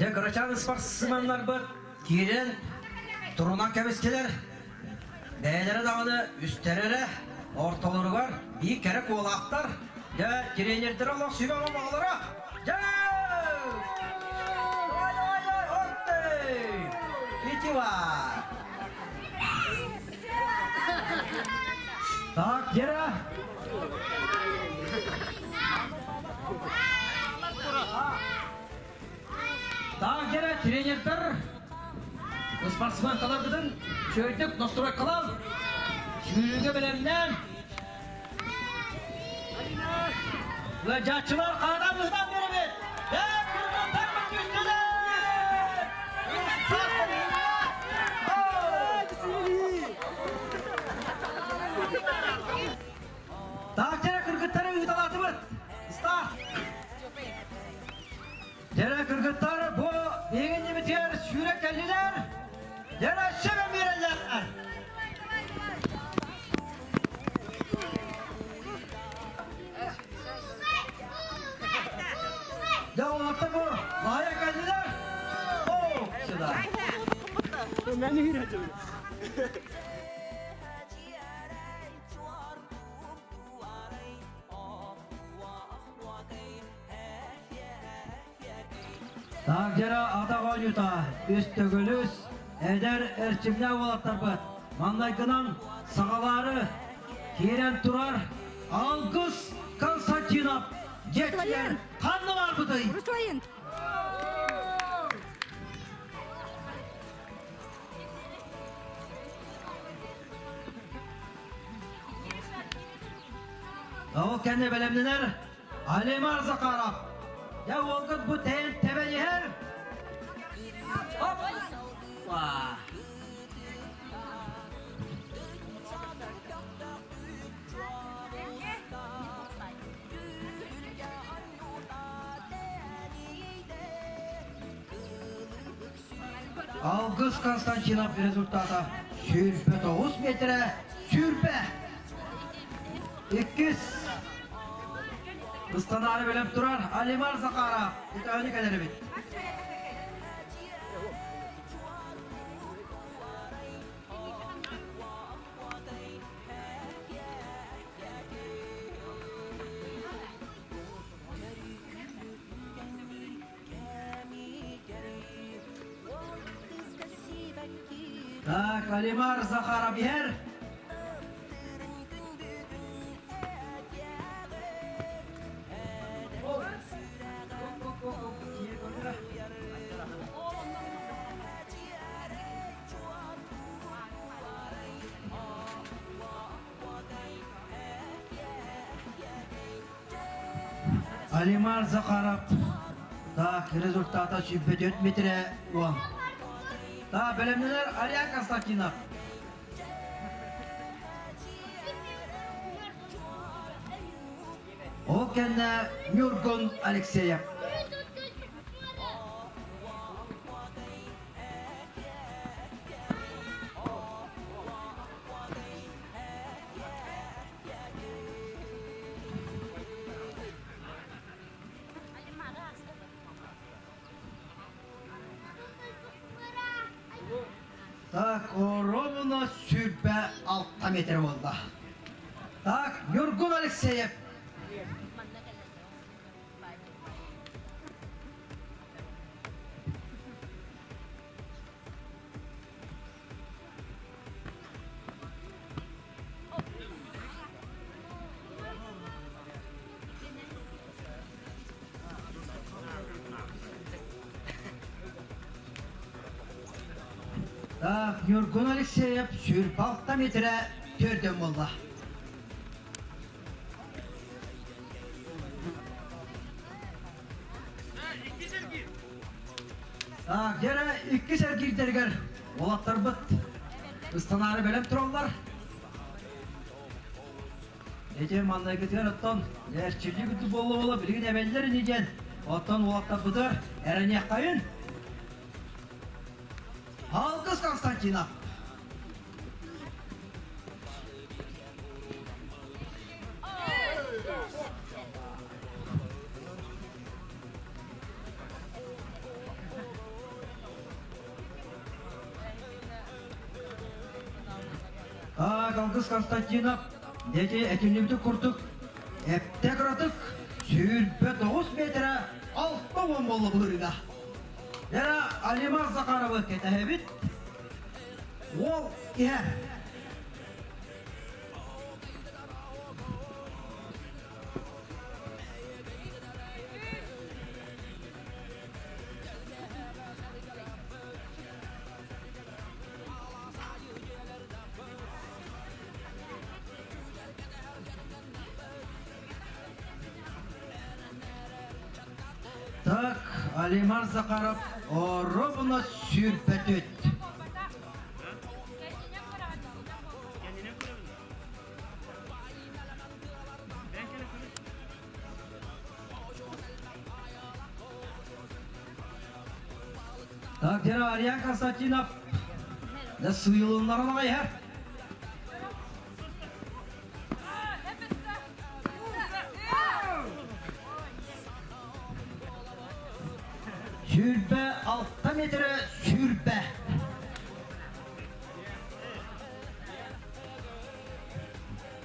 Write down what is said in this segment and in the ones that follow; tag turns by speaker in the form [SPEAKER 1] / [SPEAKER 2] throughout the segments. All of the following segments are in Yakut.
[SPEAKER 1] Дьэ, кырачаан ыспарсыманнарбыт киирэн турунан кэбистилэр. Бэйэлэрэ даҕаны үстэрэ эрэ ортолоругар биир кэрэ куолаахтар. Дьэ, тренердэрэ олох сүбэ оҥоһолоро. Дьэ! Давай, давай, давай, отты! Итива! Так, Гера! Так, Гера, тренердер спортсменкаларбытын чөйдүк настройкалаан, сүүрүүгэ бэлэмнээн, ыалдьааччылар хаана быһынан биэрэбит! Так, дьэрэ кыргыттары ыыталаатыбыт! Старт! Дьэрэ кыргыттар бу биһиги иннибитигэр сүүрэ кэллилэр. Дьэрэ сөбө биэрэллэр. Дьэ олорто бу лаайа кэллилэр. О, сюда. Таагдьара атах оонньуута үс төгүл үс эдэр эрчимнээх уолаттарбыт маҥнайгынан саҕалаары киирэн турар Алгыс Константинов дьиэтигэр ханна барбытый?
[SPEAKER 2] Руслан!
[SPEAKER 1] Ол кэннэ бэлэмнэнэр Алимар Захаров. Дьэ уолгут бу тэйэн тэбэн иһэр. Оп! Алгыс Константинов результата 29 метрэ 20. Иккис ыстанаары бэлэм турар Алимар Захаров итааны кэлэр эбит. Так, Алимар Захаров иһэр. Алимар Захаров так результата 104 метрэ 10. Та бэлэмнэнэр Ария Константинов. Ол кэннэ Ньургун Алексеев. Так, ровно 26 метр буолла. Так, Ньургун Алексеев. Так, Ньургун Алексеев 26 метрэ төрдөн буолла. Так, дьэрэ иккис эргиирдэригэр уолаттарбыт ыстанаары бэлэм тураллар. Эти маннайгытыгар оттон эрчиллии курдук буолла буола билигин эбэллэр ини диэн оттон уолаттарбытыгар эрэниэххэйин. Алгыс Константинов. Так, Алгыс Константинов, дети этиннибитик курдук, эпте кыратык, 29 метрэ 60 болла быһырыга. Дера Алимар Захаровы кэтэһэбит. Уол иһэр. Так, Алимар Захаров ровно сүүрбэтүт. Так, Ариан Константинов да сыйлынларын ағай, 26 метрі сүрбе.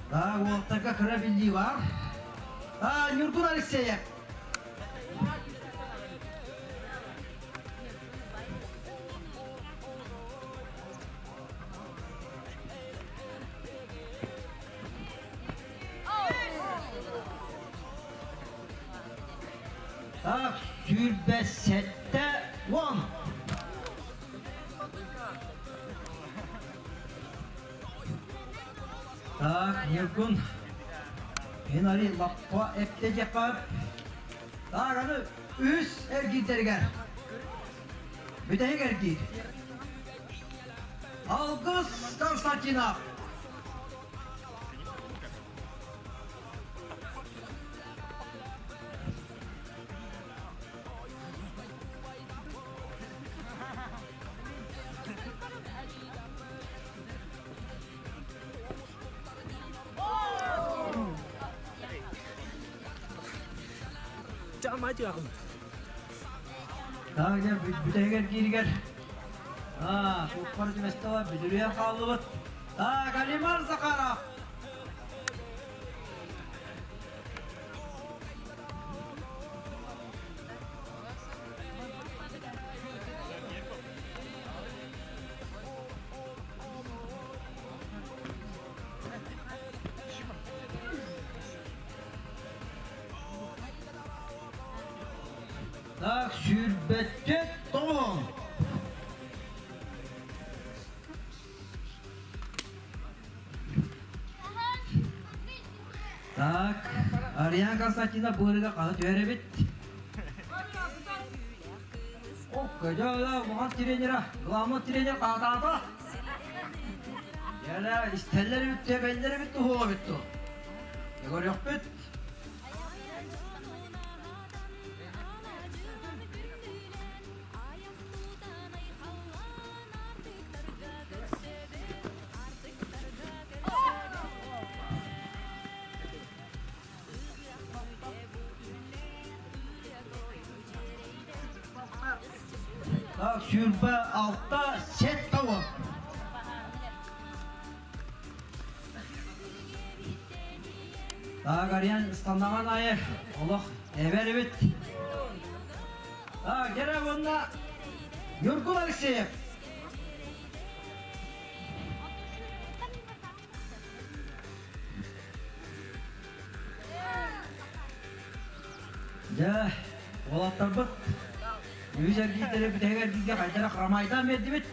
[SPEAKER 1] Так, уолтарга кыра биллии бар. А, Нюргун Алексеев. Так, 27 10. Так, Нюргун. Хинари лаппа эпте жапар. Так, аны үс эргийтергер. Бүтэһик эргиир. Алгыс Константинов. Так, бүтэһик эргииригэр. А, туппар түмэстела бүдүрүйэн хааллыбыт. Так, Алимар Захаров. Так, 29. Так, Ариан Константинов быырыга қағы түәребит. О, көжө маған тренера, главный тренер қағатаата. Яла, истеллери битти, беллери битти, хуа битти. Егор бит. Так, 26 7. Так, Ариан станнаған айы, олық эбер бит. Так, Гера онна Юргун Алексеев. Ja, олаттар бұт. Үз эргийтери бүтэгер кийге кайтара храмайдан берди бит.